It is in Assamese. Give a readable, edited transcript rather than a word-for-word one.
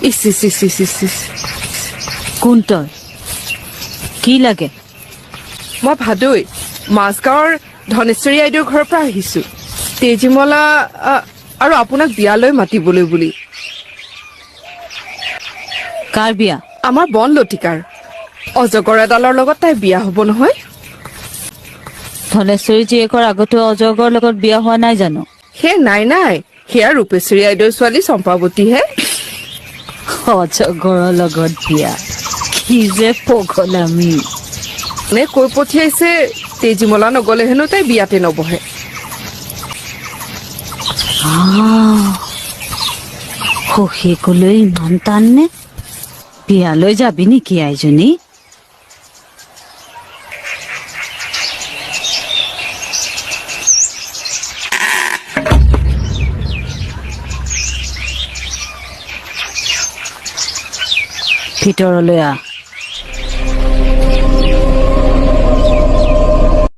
ইচ ইচ ইচ ইচ ইচ ইচ। কোন তই? কি লাগে? মই ভাদৈ, মাজগাঁৱৰ ধনেশ্বৰী আইদেউৰ ঘৰৰ পৰা আহিছো। তেজীমলা আৰু আপোনাক বিয়ালৈ মাতিবলৈ বুলি। কাৰ বিয়া? আমাৰ বনলতিকাৰ। অজগৰ এডালৰ লগত তাই বিয়া হ'ব নহয়। ধনেশ্বৰী জীয়েকৰ আগতে অজগৰ লগত বিয়া হোৱা নাই জানো? সেই নাই নাই, সেয়া ৰূপেশ্বৰী আইদেউৰ ছোৱালী চম্পাৱতীহে। অজগৰৰ লগত বিয়া, কি যে পগলামি! নে কৈ পঠিয়াইছে তেজীমলা নগলে হেনো তাই বিয়াতে নবহে। সখীয়েকলৈ ইমান টান নে? বিয়ালৈ যাবি নেকি আইজনী? ভিতৰলৈ আহ।